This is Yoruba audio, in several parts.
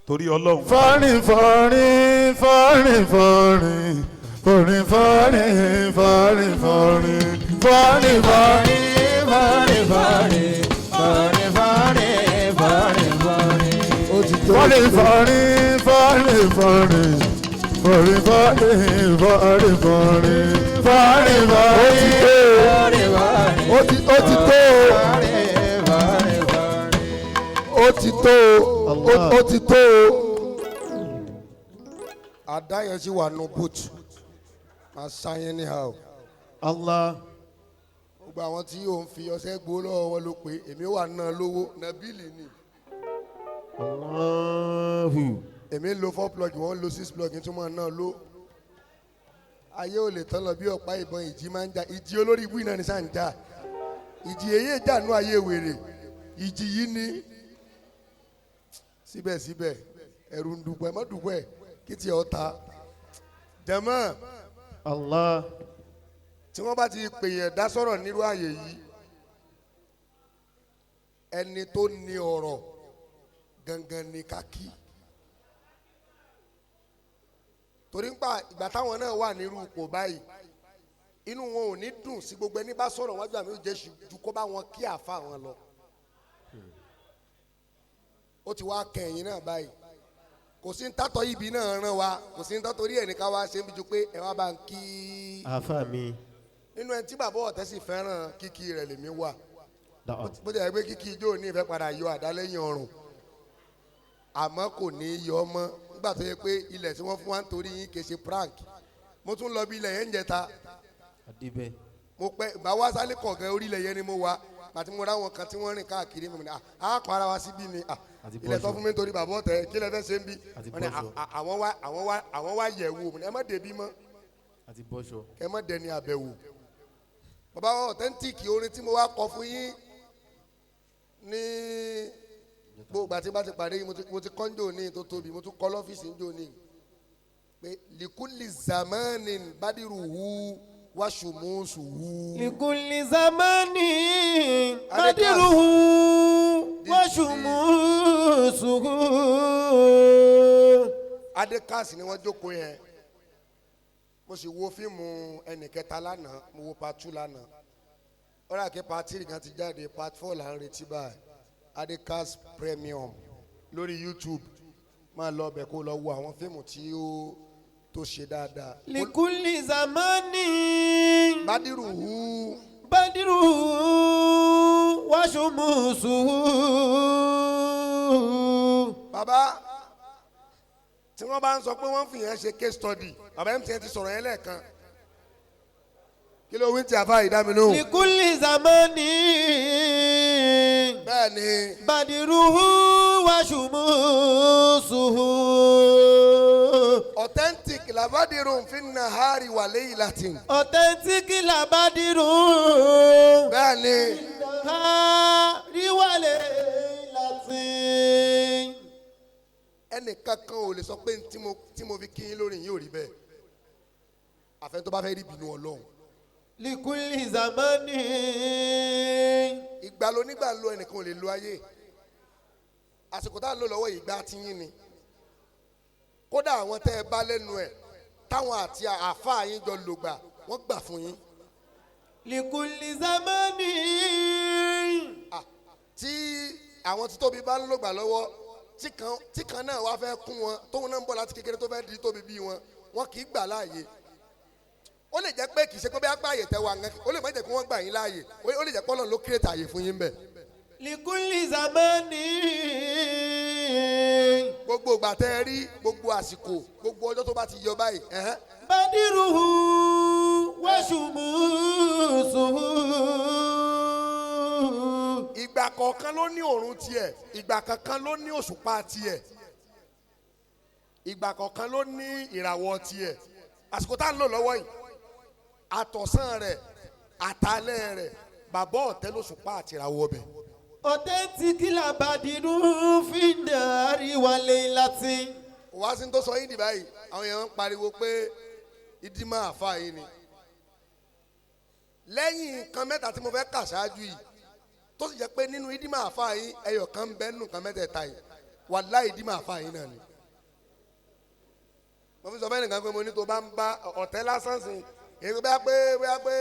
Torí Ọlọ́run. Fọ́rin fọ́rin fọ́rin fọ́rin fọ́rin fọ́rin fọ́rin fọ́rin fọ́rin fọ́rin Fọ́rin fọ́rin fọ́rin fọ́rin fọ́rin fọ́rin. Ó ti tó. Fọ́rin fọ́rin fọ́rin fọ́rin fọ́rin fọ́rin fọ́rin fọ́rin fọ́rin fọ́rin. Fọ́rin fọ́rin Ó ti tó. fọ́rin fọ́rin fọ́rin. Ó ti tó. Ó ti tó. Àdá yẹn sì wà nù boot. Máa sáyẹn ní ha o. Allah. Gbogbo àwọn tí yóò ń fi ọṣẹ gbó lọ́wọ́ wọn ló pé èmi wà ná lówó nàbílì ni. Allahu. Èmi ń lo 4 plug, wọ́n ń lo 6 plug, tí wọ́n náà ló. Ayé ò lè tán lọ bí ọ̀pá ìbọn. Ìjì máa ń jà, ìjì olórí ibú iná ni sáà ń jà, ìjì èyí ìjà nú ayé wèrè, ìjì yìí ni. Síbẹ̀síbẹ̀ ẹ̀rù ń dùpẹ́ mọ́ dùpẹ́ kí tiẹ̀ ọ ta jẹ̀mọ́. Allah. Tí wọ́n bá ti pèyàn dá sọ̀rọ̀ nírú àyè yìí, ẹni tó ní ọ̀rọ̀ gangan ni ká kí, torí nípa ìgbà táwọn náà wà nírú ipò báyìí, inú wọn ò ní dùn sí gbogbo ẹni bá sọ̀rọ̀ wájú àmì òjẹ́ ju kó bá wọn kí àfa wọn lọ. Ó ti wá kẹ̀yìn náà báyìí, kò sí ní tátọ̀ ibi náà rán wa, kò sí ní tátọ̀ orí ẹ̀ ní ká wá ṣe ń bí ju pé ẹ wá bá ń kí. Àfa mi. Nínú ẹni tí bàbá ọ̀tẹ́ sì fẹ́ràn kíkí rẹ̀ lèmi wà. Da'am. Bó ti yẹ pé kíkí ijó ní ìfẹ́ padà yọ àdá lẹ́yìn ọrùn, àmọ́ kò ní í yọ ọmọ nígbà tó yẹ pé ilẹ̀ tí wọ́n fún wa ń torí yín kì í ṣe prank. Mo tún lọ bí ilẹ̀ yẹn ń jẹta. Adibẹ. Mo pẹ́ ìgbà wá sálẹ̀ kọ̀ọ̀kan orí ilẹ̀ yẹn ni mo wà àti mo ráwọn kan tí wọ́n rìn káàkiri mi ní à pa ara wa síbí ni à Àti ilẹ̀ tó bọ́ṣọ. fún mi nítorí bàbá ọ̀tẹ̀ kí lẹ fẹ́ ṣe ń bí. Àti Wọ́n ní bọ́ṣọ. àwọn wá yẹ̀ wò. Mo ní ẹ má débí mọ́. Àti bọ́ṣọ. Ẹ má dẹni àbẹ̀wò. Bàbá authentic, orin tí mo wá kọ fún yín ní gbogbo àti bá ti pàdé yín, mo ti kọ́ ń jò ní tó tóbi, mo tún kọ́ lọ́fíìsì ń jò ní pé likuli zamanin badiruhu wàṣùmùsùhù. Likulli zamani badiruhu washumusuhu. Adekasi ni wọ́n jókòó yẹn. Mo sì wo fíìmù ẹnìkẹta lánàá, mo wo part 2 lánàá, ó rà kí part 3 kan ti jáde, part 4 là ń retí báyìí. Adekas Premium lórí YouTube, máa lọ ọbẹ̀ kó lọ wo àwọn fíìmù tí ó tó ṣe dáadáa. Likulli zamani badiruhu badiruhu washumusuhu. Bàbá tí wọ́n bá ń sọ pé wọ́n fi yẹn ṣe case study, bàbá MTN ti sọ̀rọ̀ yẹn lẹ́ẹ̀kan. Kí ló wí tí a fa ìdá mi lóhùn? Likulli zamani Bẹ́ẹ̀ ni. badiruhu washumusuhu. Authentic labadirun fi nahari wa laylatin. Authentic labadirun. Bẹ́ẹ̀ ni. Ríwálé láti. Ẹnìkan kan ò lè sọ pé tí mo fi kí yín lórí yín ò rí bẹ́ẹ̀, àfẹn tó bá fẹ́ rí ìbínú Ọlọ́run. Likulli zamani. Ìgbà ló nígbà ń lo, ẹnìkan ò lè lo ayé. Àsìkò tá à ń lò lọ́wọ́ yìí, ìgbà tí yín ni. Kódà àwọn tẹ́ ẹ bá lẹ́nu ẹ̀ táwọn àti àáfàá yín jọ lògbà, wọ́n gbà fún yín. Likulli zamani. Ah, tí àwọn tí tóbi bá ń lògbà lọ́wọ́, tí kan náà wá fẹ́ kún wọn, tóun náà ń bọ̀ láti kékeré tó fẹ́ di tóbi bí wọn, wọn kì í gbà láàyè. Ó lè jẹ́ pé kì í ṣe pé bí apá àyè tẹ wà ń, ó lè má jẹ́ pé wọ́n gbà yín láàyè, ó lè jẹ́ pé Ọlọ́run ló kírètà àyè fún yín bẹ́ẹ̀. Likulli zamani. Gbogbo ìgbà tẹ́ ẹ rí, gbogbo àsìkò, gbogbo ọjọ́ tó bá ti yọ báyìí, ẹ̀hẹ́n. Badiruhu washumusuhu. Ìgbà kọ̀ọ̀kan ló ní òòrùn tiẹ̀, ìgbà kankan ló ní òṣùpá tiẹ̀, ìgbà kọ̀ọ̀kan ló ní ìràwọ̀ tiẹ̀. Àsìkò tá à ń lò lọ́wọ́ yìí, àtọ̀sán rẹ̀ àtàlẹ́ rẹ̀, bàbá ọ̀tẹ́ lóṣùpá àti ìràwọ̀ ọbẹ̀. Authentic labadirun fi nahari wa laylati. Wá sí ní tó sọ yín dì báyìí, àwọn èèyàn ń pariwo pé ìdí máa fà yín ni lẹ́yìn nǹkan mẹ́ta tí mo fẹ́ kà ṣáájú yìí, tó sì jẹ́ pé nínú ìdí máa fà yín, ẹyọ kan ń bẹ nínú nǹkan mẹ́tẹ̀ẹ̀ta yìí. Wàláhì dí màá fa yín náà ni. Mo fi sọ fẹ́ nìkan pé mo ní tó bá ń bá ọ̀tẹ́ lásán sí èyí bá pé bá pé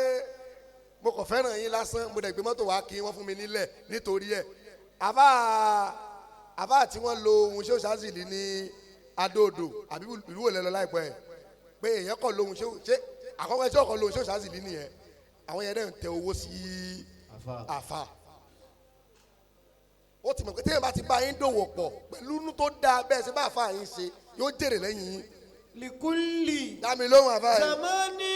mo kàn fẹ́ràn yín lásán, mo dẹ̀ gbé mọ́tò wá kí wọ́n fún mi nílẹ̀ nítorí ẹ̀. Àfáà tí wọ́n lo ohun ṣé òṣàzìlì ní Adó-Odò àbí ìlú òlẹ̀ lọ láìpẹ́ ẹ̀ pé èèyàn kọ̀ lóhun ṣé àkọ́kọ́ ẹ̀ tí ọkọ̀ lóhun ṣé òṣàzìlì nìyẹn, àwọn yẹn dẹ̀ ń tẹ owó sí àfáà. Ó ti mọ̀ pé téèyàn bá ti bá yín dòwò pọ̀ pẹ̀lú inú tó dáa bẹ́ẹ̀ ṣe bá àfáà yín ṣe yóò jèrè lẹ́yìn yín. Likulli Dá mi lóhùn àfáà yìí. zamani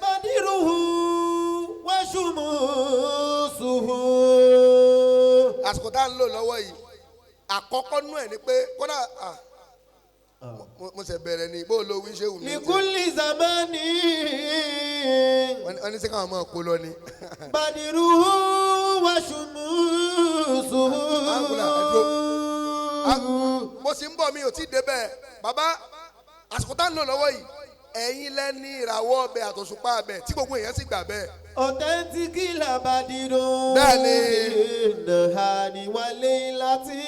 badiruhu wa shumusuhu. Àsìkò tá à ń lò lọ́wọ́ yìí àkọ́kọ́ nú ẹ̀ ni pé kódà mo ṣe bẹ̀rẹ̀ ni bó lo wí ṣé wù mí. Likulli zamani Wọ́n ní sí káwọn máa kó lọ ni. badiruhu wa shumusuhu. Mo sì ń bọ̀, mi ò tí ì débẹ̀ bàbá. Àsìkò tá à ń lò lọ́wọ́ yìí ẹ̀yin lẹ́ni ìràwọ̀ ọbẹ̀ àtòṣùpá ọbẹ̀ tí gbogbo èèyàn sì gbà bẹ́ẹ̀. Authentic labadiru. Bẹ́ẹ̀ni. Nahani wale lati.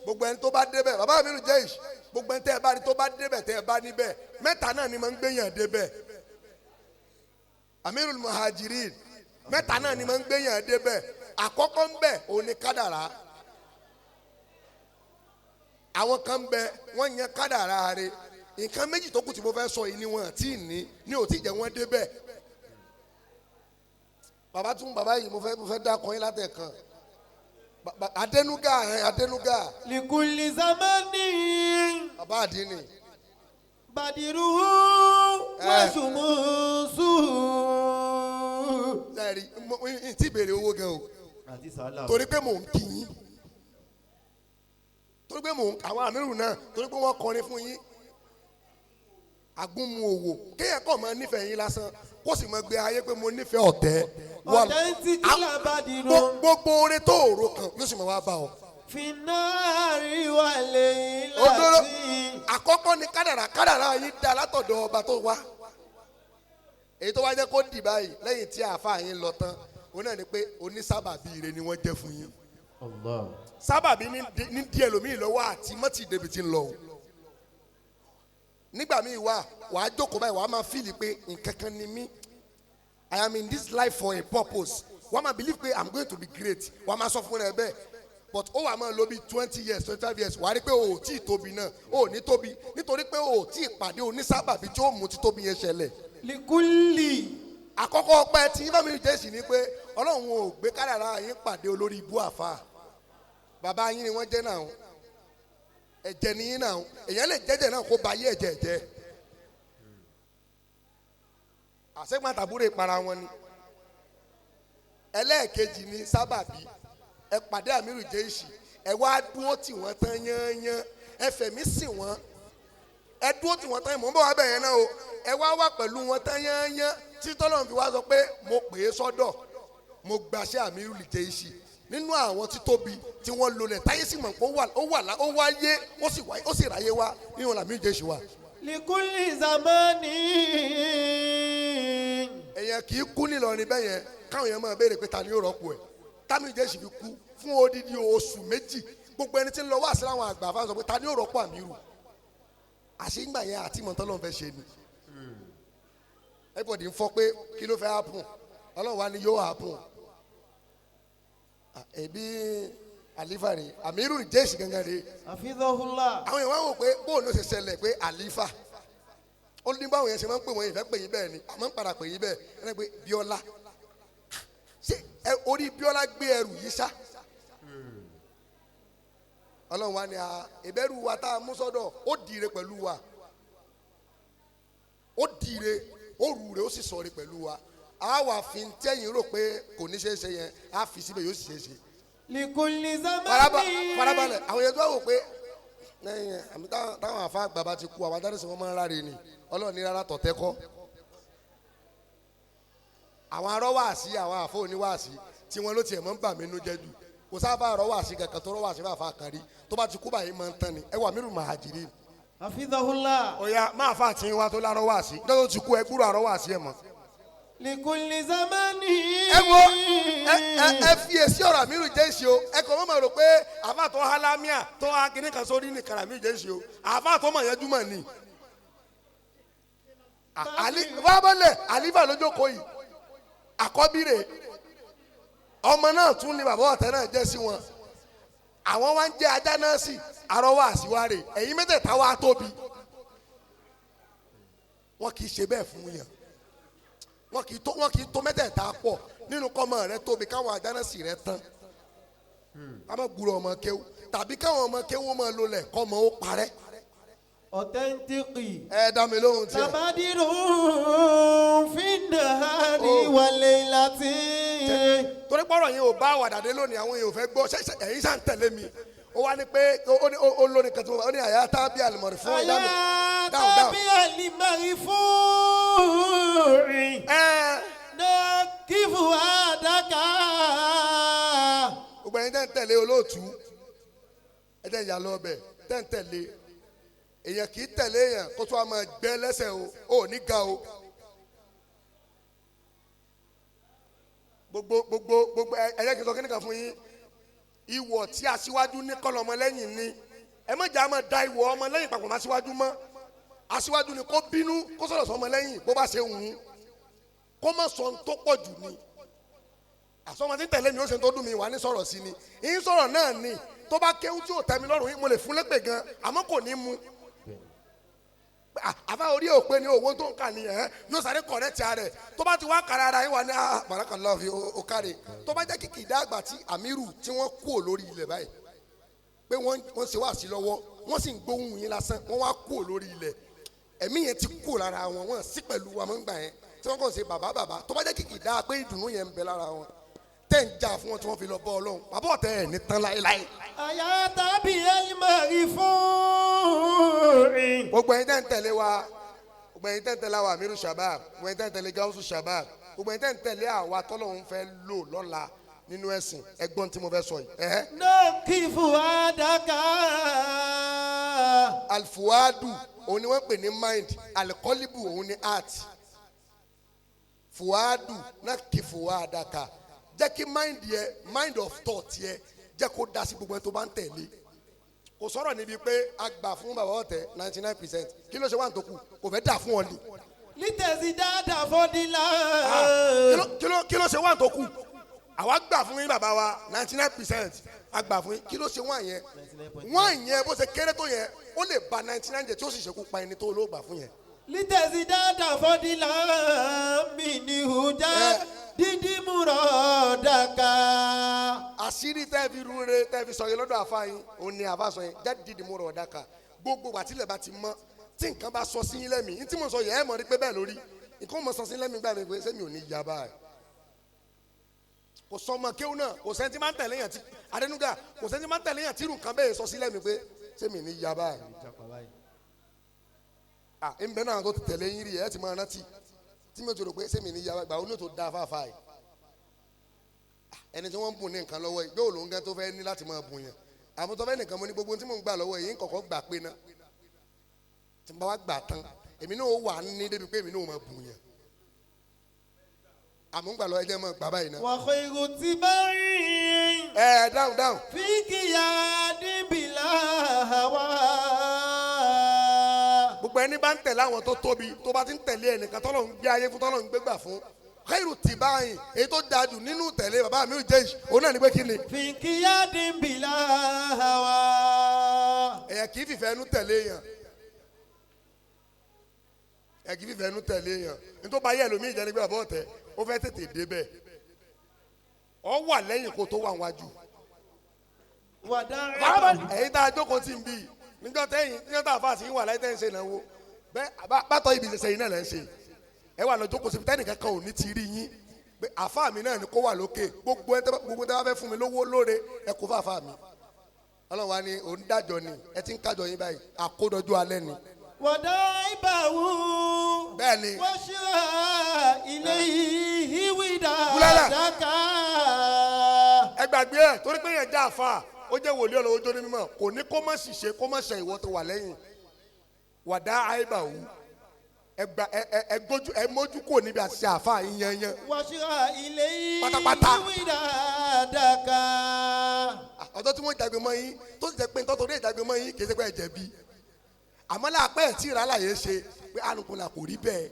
Gbogbo ẹni tó bá débẹ̀ bàbá mi lù jẹ́ ìṣ, gbogbo ẹni tẹ́ ẹ bá rí tó bá débẹ̀ tẹ́ ẹ bá níbẹ̀ mẹ́ta náà ni mo ń gbéyàn débẹ̀. Amirul Muhajirin mẹ́ta náà ni mo ń gbéyàn débẹ̀. Àkọ́kọ́ ń bẹ̀ òun ni kádàrá. Àwọn kan ń bẹ wọ́n yan kádàrá rẹ̀. Nǹkan méjì tó kù tí mo fẹ́ sọ yìí ni wọ́n ti ní ò tí jẹ́ wọ́n débẹ̀. Bàbá tún bàbá yìí mo fẹ́ dákọ̀ yín látẹ̀kan. Adénúgà Adénúgà. Likulli zamani. Bàbá àdínì. Badiruhu wa shumusuhu. Sẹ́ẹ̀rì n tí béèrè owó gan o. Torí pé mò ń kí yín. Torí pé mò ń àwọn àmírù náà torí pé wọ́n kọrin fún yín. Agúnmu òwò kéèyàn kàn máa nífẹ̀ẹ́ yín lásán kó sì máa gbé ayé pé mo nífẹ̀ẹ́ ọ̀tẹ́. Authentic labadiru. Gbogbo oore tó òro kan yóò sì máa wá bá ọ. Finari wale lati. Àkọ́kọ́ ni kádàrá, kádàrá yín dá látọ̀dọ̀ ọba tó wá. Èyí tó wá jẹ́ kó dì báyìí lẹ́yìn tí àáfàá yín lọ tán òun náà ni pé onísábàbí ire ni wọ́n jẹ́ fún yín. Sábàbí ní díẹ̀ lómi lọ́wọ́ àti mọ́tì débi tí ń lọ o. Nígbà míì wà wàá jókòó báyìí wàá máa fíìlì pé nǹkan kan ni mí. I am in this life for a purpose. Wàá máa believe pé I'm going to be great. Wàá máa sọ fún rẹ bẹ́ẹ̀. But ó wàá máa lò bí 20 years 25 years wàá rí pé o ò tí ì tóbi náà, o ò ní tóbi nítorí pé o ò tí ì pàdé onísábàbí tí ó mú títóbi yẹn ṣẹlẹ̀. Likulli. Àkọ́kọ́ ọpẹ́ tí Fẹ́mi Jésì ni pé Ọlọ́run ò gbé kádàrá yín pàdé olórí ibú àfa. Bàbá yín ni wọ́n jẹ́ náà, ẹ̀jẹ̀ ni yín náà, èèyàn lè jẹ́jẹ̀ náà kó ba yé ẹ̀jẹ̀ jẹ́. Àṣẹ́gbọ́n àtàbúrò ìpara wọn ni. Ẹlẹ́ẹ̀kejì ni sábàbí. Ẹ pàdé Amiru Jésì, ẹ wá dúró tì wọ́n tán yányán, ẹ fẹ̀mí sìn wọ́n, ẹ dúró tì wọ́n tán, mò ń bọ̀ wá bẹ̀ yẹn náà o, ẹ wá wà pẹ̀lú wọn tán yányán tí Tọ́lọ́run fi wá sọ pé mo pè é sọ́dọ̀, mo gbaṣẹ́ Amiru Jésì nínú àwọn títóbi tí wọ́n lò lẹ̀ táyé sì mọ̀ pé ó wáyé ó sì ráyé wá nínú Amiru Jésì wa. Likulli zamani. Èèyàn kì í kú nílọrin bẹ́ẹ̀ yẹn káwọn èèyàn máa béèrè pé ta ni yóò rọ́pò ẹ̀. Tamiru Jésì fi kú fún odidi oṣù méjì gbogbo ẹni tí ń lọ wá sí láwọn àgbà fáwọn sọ pé ta ni yóò rọ́pò Amiru. Àṣìgbà yẹn àti mọ̀tọ́ ló ń fẹ́ ṣe ni. Everybody ń fọ́ pé kí ló fẹ́ happen, Ọlọ́run wa ni yóò happen. Ẹbí àlífà rè Amiru Jésì gangan rè. Àfihàn. Àwọn èèyàn wá wò pé bóun ló ṣe ṣẹlẹ̀ pé àlífà ó ní báwọn yẹn ṣe máa ń pè wọ́n ìfẹ́ pè yín bẹ́ẹ̀ ni àmọ́ ń padà pè yín bẹ́ẹ̀ ẹ pé Bíọ́lá ṣé orí Bíọ́lá gbé ẹrù yìí ṣá. Ọlọ́run wa ni ìbẹ̀rù wa tá a mú sọ́dọ̀ ó dìre pẹ̀lú wa, ó dìre ó rúre ó sì sọ̀re pẹ̀lú wa. A wà fi tẹ́yìn rò pé kò ní ṣeé ṣe yẹn a fi síbẹ̀ yóò sì ṣeé ṣe. Likulli zamani. Farabalẹ̀ àwọn yẹn tó wà wò pé lẹ́yìn àmì táwọn àfa àgbà bá ti kú àwọn adarí sọ wọn máa ń ráre ni Ọlọ́run ní rárá tọ̀tẹ́ kọ́. Àwọn arọ́wàsí àwọn àfọ oníwàsí tí wọ́n ló tiẹ̀ mọ́ ń bà mí nú jẹ́ jù kò sábà arọ́wàsí kankan tó rọ́wàsí bá fa kan rí tó bá ti kú báyìí máa ń tán ni ẹ wà Amirul Muhajirin. Hafizahullah. Ọ̀ya máa fa àti wá tó lárọ́wàsí lọ́dọ̀ ti kú ẹ gbúrò arọ́wàsí ẹ̀ mọ́. لكل زمان. Ẹ wo, ẹ ẹ ẹ fi èsì ọ̀rọ̀ Amiru Jeishi o. Ẹ kàn mọ́ mọ̀ rò pé àfa tó há lámìà tó há kíní kan sórí nìkan Amiru Jeishi o. Àfa tó mọ̀ yẹn júmọ̀ ni. Ali fábọ́lẹ̀ àlífà lójókòó yìí, àkọ́bí rẹ̀, ọmọ náà tún ni bàbá ọ̀tẹ́ náà jẹ́ sí wọn. Àwọn wa ń jẹ́ ajá náà sí àrọ́wọ́ àṣìwárè. Ẹ̀yin mẹ́tẹ̀ẹ̀ta wa tóbi. Wọn kì í ṣe bẹ́ẹ̀ fún yàn. Wọn kì í tó mẹ́tẹ̀ẹ̀ta pọ̀ nínú kọ́mọ rẹ tóbi káwọn ajá náà sì rẹ tán. Ká má gbúrò ọmọ kéwú tàbí káwọn ọmọ kéwú máa lọlẹ̀ kọ́mọ ó parẹ́. Authentique. Ẹ dá mi lóhùn tiẹ̀. تبادر في النهار Oh. والليلة. Torí pọ́rọ̀ yẹn ò bá àwàdà dé lónìí, àwọn èèyàn ò fẹ́ gbọ́. Ṣe ẹ̀yin ṣà ń tẹ̀lé mi? Ó wá ní pé ó ní ó lóní kan tí mo bá ó ní àyà tábí àlùmọ̀rì fún ìyá mi. أيا Dáhùn, dáhùn. تابع لمرفوع Ẹ نكف عادك. Gbogbo ẹ̀yin tẹ́ ń tẹ̀lé olóòtú, ẹ tẹ́ ń yà lọ ọbẹ̀ tẹ́ ń tẹ̀lé èèyàn, kì í tẹ̀lé èèyàn kó tó a máa gbẹ́ lẹ́sẹ̀ o. Ò ní ga o. Gbogbo ẹ jẹ́ kí n sọ kíní kan fún yín. Ìwọ̀ tí aṣíwájú ní kọ́ lọ́mọ lẹ́yìn ni. Ẹ má jẹ́ a máa da ìwọ̀ ọmọ lẹ́yìn papọ̀ mọ́ aṣíwájú mọ́. Aṣíwájú ni kó bínú, kó sọ̀rọ̀ sọmọ lẹ́yìn bó bá ṣe wù ú, kó má sọ ohun tó pọ̀ jù ni. Àsọmọ tí ń tẹ̀lé mi, ó ṣe tó dùn mí wà ní sọ̀rọ̀ sí ni, ìyín sọ̀rọ̀ náà ni. Tó bá kéwú tí ò tẹ́ mi lọ́rùn, mo lè fún lépè gan, àmọ́ kò ní mu. Àfa orí òpè ni owó tó ń kà ní ẹ̀ yóò sáré correct rẹ̀. Tó bá ti wá kára ara yín wà ní barakallahu fi ó káre. Tó bá jẹ́ kìkì ìdá àgbà tí Amiru tí wọ́n kú lórí ilẹ̀ báyìí, pé wọ́n ṣe wá sí lọ́wọ́, wọ́n sì ń gbóhùn yín lásán, wọ́n wá kú lórí ilẹ̀, ẹ̀mí yẹn ti kú lára wọn, wọ́n sì pẹ̀lú wa mọ́ ń gbà yẹn tí wọ́n kàn ṣe bàbá bàbá. Tó bá jẹ́ kìkì ìdá pé ìdùnnú yẹn ń bẹ lára wọn tẹ́ ń jà fún wọn tí wọ́n fi lọ bọ́ Ọlọ́run, bàbá ọ̀tẹ́ ẹ̀ ní tán láéláé. أيا تابع المرفوع Gbogbo ẹ̀yin tẹ́ ń tẹ̀lé wa, gbogbo ẹ̀yin tẹ́ ń tẹ̀lé àwa Amiru Shabab, gbogbo ẹ̀yin tẹ́ ń tẹ̀lé Gausu Shabab, gbogbo ẹ̀yin tẹ́ ń tẹ̀lé àwa tọ́lọ́hún fẹ́ lò lọ́la nínú ẹ̀sìn, ẹgbọ́n tí mo fẹ́ sọ yìí. Ẹ̀hẹ́. نكف عادك. Alfuadu òun ni wọ́n pè ní mind, alikọ́líbù òun ni heart. Fuadu náà kí fuadaka, jẹ́ kí mind yẹ, mind of thought yẹ, jẹ́ kó dá sí gbogbo ẹni tó bá ń tẹ̀lé. Kò sọ̀rọ̀ níbi pé a gbà fún bàbá ọ̀tẹ̀ 99%, kí ló ṣe wà ní tó kù? Kò fẹ́ dà fún ọ ni. لتزداد فضلا. Kí ló ṣe wà tó kù? Àwa gbà fún yín bàbá wa 99%, a gbà fún yín. Kí ló ṣe wọ́n yẹn? Wọ́n yẹn bó ṣe kéré tó yẹn, ó lè ba 99 jẹ tí ó sì ṣekú pa ẹni tó ló gbà fún yẹn. لتزداد فضلا منه جدد مرادك. Àṣírí tẹ́ fi rúre tẹ́ fi sọ yẹn lọ́dọ̀ àfa yín, òun ni àfa sọ yẹn jáde dídì mú rọ̀ ọ̀dà ká. Gbogbo àtìlẹ̀ bá ti mọ́ tí nǹkan bá sọ sí yín lẹ́mìí ní tí mo sọ yẹn, ẹ̀ mọ̀ rí pé bẹ́ẹ̀ lórí nǹkan mọ̀ sọ sí yín lẹ́mìí gbà mí pé sẹ́mi ò ní ya báyìí. Kò sọ ọmọ kéwù náà, kò sẹ́ni tí máa ń tẹ̀lé yàn tí Adẹnuga, kò sẹ́ni tí máa ń tẹ̀lé yàn tí irú nǹkan bẹ́ẹ̀ sọ sí lẹ́mìí pé sẹ́mi ò ní ya báyìí. Ah, ń bẹ náà tó tẹ̀lé yín rí ẹ̀ ti máa rántí tí mi ò tó rò pé sẹ́mi ní ya báyìí. Gbà ó ní tó da fáfáà yìí, ẹni tí wọ́n ń bùn ní nǹkan lọ́wọ́ yìí yóò ló ń gẹ́ tó fẹ́ ní láti máa bùn yàn. Àmọ́ tó fẹ́ nìkan, mo ní gbogbo tí mò ń gbà lọ́wọ́ yìí ń kọ̀kọ́ gbà pé ná tí n bá wá gbà tán, èmi náà ó wà ní débi pé èmi náà ó máa bùn yàn. Àmọ́ ń gbà lọ, ẹjẹ́ máa gbà báyìí ná. وخير اتباع Ẹ dáhùn, dáhùn. في قياد بلا هوى. Gbogbo ẹni bá ń tẹ̀lé àwọn tó tóbi, tó bá ti ń tẹ̀lé ẹnìkan tọ́lọ̀ ń gbé ayé fún, tọ́lọ̀ ń gbé gbà fún, khairu tibáyìn, èyí tó dáa jù nínú tẹ̀lé bàbá mi ò jẹ́ ìṣ òun náà ní pé kí ni. في قياد بلا هوى. Ẹ̀yà kì í fìfẹ́ ẹnu tẹ̀lé yàn, ẹ̀ kì í fìfẹ́ ẹnu tẹ̀lé yàn. Nítorí bá yẹ ẹlòmíì jẹ́ nígbà bàbá ọ̀tẹ̀ ó fẹ́ tètè débẹ̀, ọ wà lẹ́yìn kó tó wà wájú. ودع Ẹ̀yin tá a jókòó tì ń bì níjọ́ tẹ́yìn, níjọ́ tá a fà sí wà láyé tẹ́yìn ṣe ìnáwó bẹ́ẹ̀ bátọ̀ ibi ìṣẹ̀ṣẹ̀ yìí náà lẹ́ ń ṣe. Ẹ wà lọ jókòó síbi tẹ́nìkan kan ò ní ti rí yín pé àfa mi náà ni kó wà lókè. Gbogbo ẹ gbogbo tẹ́ bá fẹ́ fún mi lówó lóore, ẹ kó fàáfà mi. Ọlọ́run wa ni òun dájọ́ ni ẹ ti ń kájọ yín báyìí, àkódọ́jú alẹ́ ni. ودع Bẹ́ẹ̀ ni. وشرع إليه Búlálà. ودادك. Ẹ gbàgbé ẹ, torí pé yẹn já àfa, ó jẹ́ wòlíì ọlọ́wọ́ jó ní mímọ́, kò ní kó má ṣìṣe, kó má ṣe ìwọ tó wà lẹ́yìn. Wàdá àìbàwù. Ẹ gba ẹ ẹ ẹ gbójú ẹ mójú kò níbi àṣìṣe àfa yín yanyan. وشرع إليه Pátápátá. ودادك Ọjọ́ tí wọ́n jàgbé mọ́ yín tó sì jẹ́ pé nítorí torí ìjàgbé mọ́ yín kì í ṣe pé ẹ jẹ̀bi. Àmọ́ láàpẹ́ ẹ̀ tí ìrà láyé ṣe pé ànùkùn là kò rí bẹ́ẹ̀.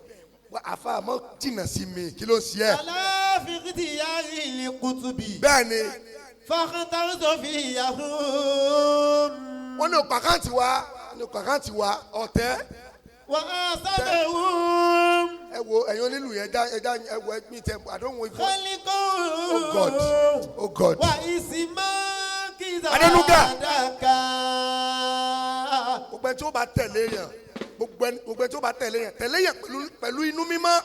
Wá, àfa mọ́ jìnnà sí mi kí ló ń ṣe ẹ́. على في اختيار القطب Bẹ́ẹ̀ ni فاخترت فيهم wọ́n ní òkú àkáǹtì wa ní òkú àkáǹtì wa ọ̀tẹ́. وأسدهم Ẹ wo ẹ̀yin onílù yẹn ẹja ẹja ẹ wo ẹgbin tẹ àdóhùn ìfọ. خلقهم Oh God, oh God. وإسما Adenuga. كذا Gbogbo ẹni tí ó bá tẹ̀lé yàn gbogbo ẹni tí ó bá tẹ̀lé yàn tẹ̀lé yàn pẹ̀lú inú mímọ́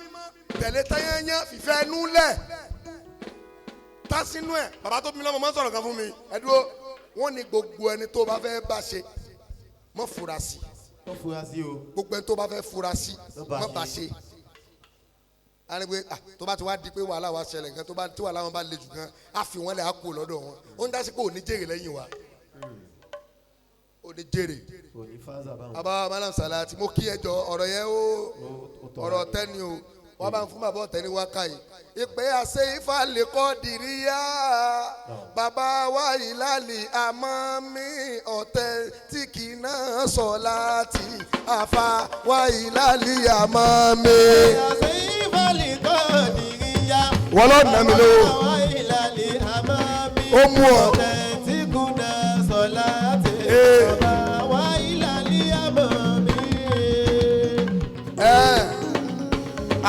tẹ̀lé tẹ́yẹ́yẹ́ fìfẹ́ inú lẹ̀ tá sínú ẹ̀. Bàbá tó bí mi lọ́mọ máa ń sọ̀rọ̀ kan fún mi ẹ dúró. Wọ́n ní gbogbo ẹni tó bá fẹ́ bá ṣe mọ́ fura sí. Wọ́n fura sí o. Gbogbo ẹni tó bá fẹ́ fura sí bá mọ́ bá ṣe. A ní pé ah tó bá ti wá di pé wàhálà wa ṣẹlẹ̀ nǹkan tó bá tí wàhálà wọn bá le jù gan á fi wọn lẹ̀ á kú lọ́dọ̀ wọn. Ó ń dá sí pé ò ní jèrè lẹ́yìn wa, ò ní jèrè. Òní fáza báwọn. Bàbá Malam Salati mo kí ẹ jọ ọ̀rọ̀ yẹn ó ọ̀rọ̀ tẹ́ni o wọ́n bá ń fún bàbá ọ̀tẹ́ni wá ká yìí. Ìpè àṣẹ ìfàlẹ̀ kọ́ dìríyà bàbá wa ìlàlì àmọ́ mi ọ̀tẹ̀ tí kì í náà sọ láti àfa wa ìlàlì àmọ́ mi. Àṣẹ ìfàlẹ̀ kọ́ dìríyà. Wọ́n lọ nà mí lówó. Bàbá wa ìlàlẹ̀ àmọ́ mi. Ó mú ọ. Ọ̀tẹ̀ tí kùnà sọ láti. Ee. Bàbá wa ìlàlẹ̀ àmọ́ mi.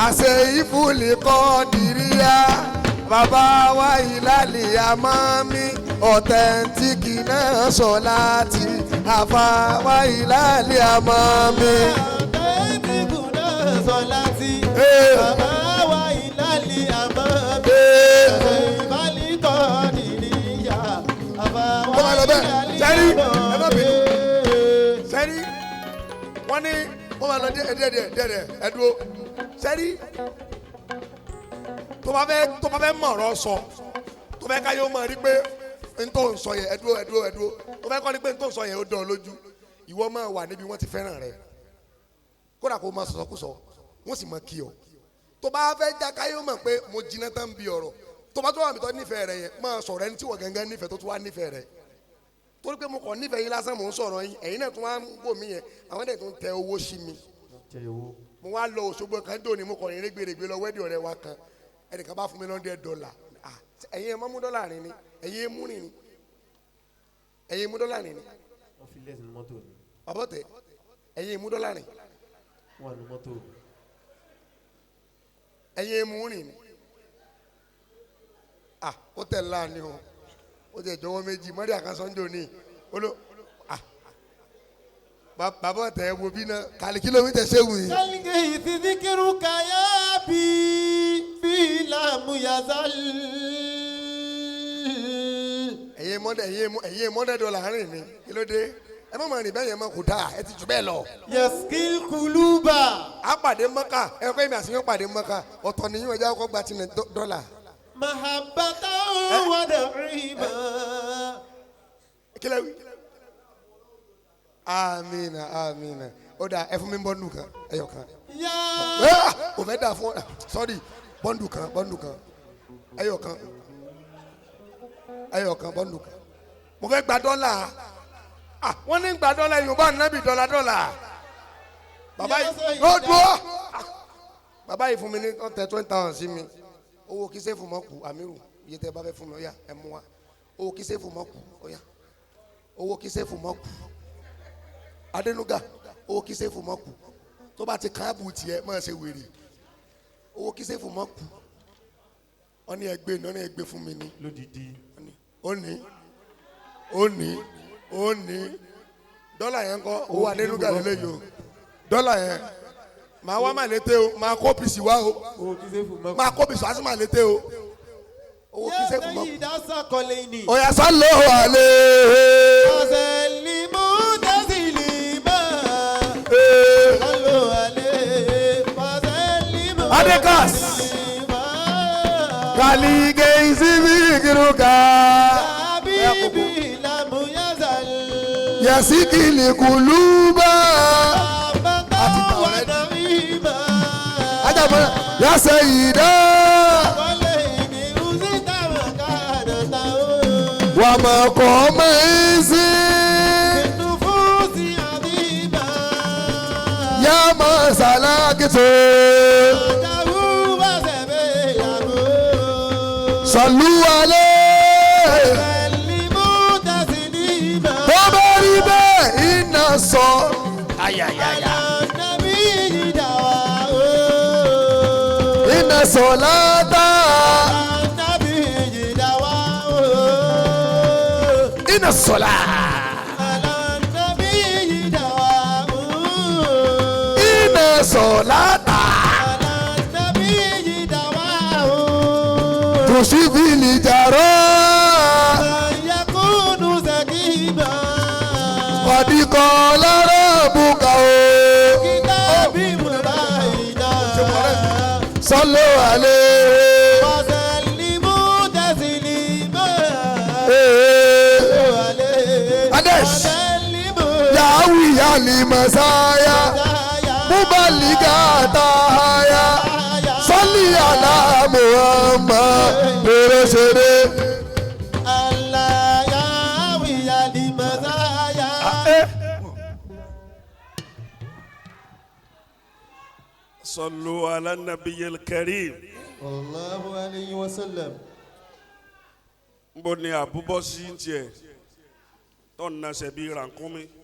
Àṣẹ ìfúlì kọ́ dìríyà bàbá wa ìlàlẹ̀ àmọ́ mi ọ̀tẹ̀ntìkì náà sọ láti àfa wa ìlàlẹ̀ àmọ́ mi. Ọ̀tẹ̀ tí kùnà sọ láti. Ee. Bàbá wa ìlàlẹ̀ àmọ́ mi. Ee. Àṣẹ ìfàlẹ̀ kọ́ dìríyà. Bàbá Kó wa máa lọ bẹ́ẹ̀. ìlàlẹ̀ Sẹ́rí, àmọ́ ẹ má bínú. mi. Sẹ́rí wọ́n ní wọ́n máa lọ díẹ̀ díẹ̀ díẹ̀ díẹ̀ díẹ̀ ẹ dúró. Sẹ́rí tó bá fẹ́ mọ̀ ọ̀rọ̀ sọ tó fẹ́ káyọ̀ mọ̀ rí pé n tó ń sọ yẹn ẹ dúró ẹ dúró ẹ dúró tó fẹ́ kọ́ ni pé n tó ń sọ yẹn ó dán ọ lójú. Ìwọ máa wà níbi wọ́n ti fẹ́ràn rẹ kódà kó máa sọ̀sọ́kùsọ wọ́n sì máa kí ọ. Tó bá fẹ́ já káyọ̀ mọ̀ pé mo jiná tán bí ọ̀rọ̀ tó bá tó wà mí tó nífẹ̀ẹ́ rẹ yẹn máa sọ̀rọ̀ ẹni tí wọ́n gangan nífẹ̀ẹ́ tó tún wá nífẹ̀ẹ́ rẹ torí pé mo kàn nífẹ̀ẹ́ yín lásán mò ń sọ̀rọ̀ yín ẹ̀yin náà tún wá ń wò mí yẹn àwọn dẹ̀ tún tẹ owó sí mi. Mo wá lọ Òṣogbo kan dòní mo kàn rìn gbèrègbè lọ wẹ́dí ọ̀rẹ́ wa kan ẹnìkan bá fún mi $100. Ah ẹ̀yin ẹ̀ mọ́ mú dọ́là rìn ni ẹ̀yin ẹ̀ mú rìn ni ẹ̀yin ẹ̀ mú dọ́là rìn ni. Wọ́n fi lẹ́sìn mọ́tò ni. Bàbá tẹ ẹ̀yin ẹ̀ mú dọ́là rìn. Wọ́n nu mọ́tò. Ẹ̀yin ẹ̀ mú rìn ni. Ah ó tẹ̀ láàánú o ó tẹ̀ jọ̀wọ́ méjì mọ́rí àkànṣọ́ ń dòní olo ah bàbá tẹ wo bí náà kàlí kìlómítà ṣéwù yìí. Kálíkè ìtìdíkìrú kàyà bí bí làmú yazal. Ẹ̀yin mọ́dẹ̀ ẹ̀yin mọ́dẹ̀ dọ́là rìn ni kí ló dé ẹ má má rìn bẹ́ẹ̀ yẹn mọ́ kò dáa ẹ ti jù bẹ́ẹ̀ lọ. Yaskil kuluba. A pàdé Mọ́kà ẹ kọ́ èmi àti yín pàdé Mọ́kà ọ̀tọ̀ nìyí ẹja kọ́ gba tilẹ̀ dọ́là. Mahabbata wa da'ima. Kílẹ̀ wí. Amina amina ó dà ẹ fún mi bọ́ndù kan ẹyọ kan. Yá. Kò fẹ́ dà fún ọ sọ́ọ̀rì bọ́ndù kan bọ́ndù kan ẹyọ kan ẹyọ kan bọ́ndù kan. Mo fẹ́ gba dọ́là. Ah wọ́n ní gba dọ́là Yorùbá nàbì dọ́là dọ́là. Bàbá yìí ó dúró. Bàbá yìí fún mi ní ọ̀tẹ̀ 20,000 sí mi. Owó kí sẹ́fù mọ́ kù Amiru iye tẹ́ bá fẹ́ fún mi ọ̀yà ẹ mú wa. Owó kí sẹ́fù mọ́ kù ọ̀yà. Owó kí sẹ́fù mọ́ kù. Adenuga owó kí sẹ́fù mọ́ kù. Tó bá ti káàbù tiẹ̀ máa ṣe wèrè. Owó kí sẹ́fù mọ́ kù. Wọ́n ní ẹgbẹ́ ní wọ́n ní ẹgbẹ́ fún mi ní. Lódìdí. Ó ní ó ní ó ní dọ́là yẹn kọ́ owó Adenuga lélẹ́yìí o. Dọ́là yẹn màá wá màlété o màá kó pìsì wá o Owó kí sẹ́fù mọ́ kù. màá kó pìsì wá sí màlété o. Owó kí sẹ́fù mọ́ kù. Yá sayyida sakọlẹ́ni. Oya sálọ àlè. Fasalimu taslima. Sallu alayhi fasalimu Adekas. taslima. Kàlígé ìsinmi ìkìrùkà. Habibi lam yazal. Yẹ̀síkìlì kùlùbà. Mahabbata wa da'ima. Yàsẹ̀ yìí dá. Wà á máa kọ́ ọmọ yìí sí. Yà máa sàlákìtì. Sọ̀lú alẹ́. Tó bá rí bẹ́ẹ̀ iná sọ. Iná sọ látà. Iná sọ̀lá. Iná sọ látà. Tòṣìbìlì jàrá. Kọ̀díkọ̀ lára bùkà o. Sọ́lọ́ àlẹ́. Adesh. Yàwí yàlí masaya. Mubaliga tahaya. Sọ́lì àlá Muhammad. Lèrè ṣeré. صلوا على النبي الكريم. Allahu alayhi wa sallam. Nbọ ni àbúbọ sí ń tiẹ̀ tọ́ ń nasẹ̀ bíi rànkúnmi.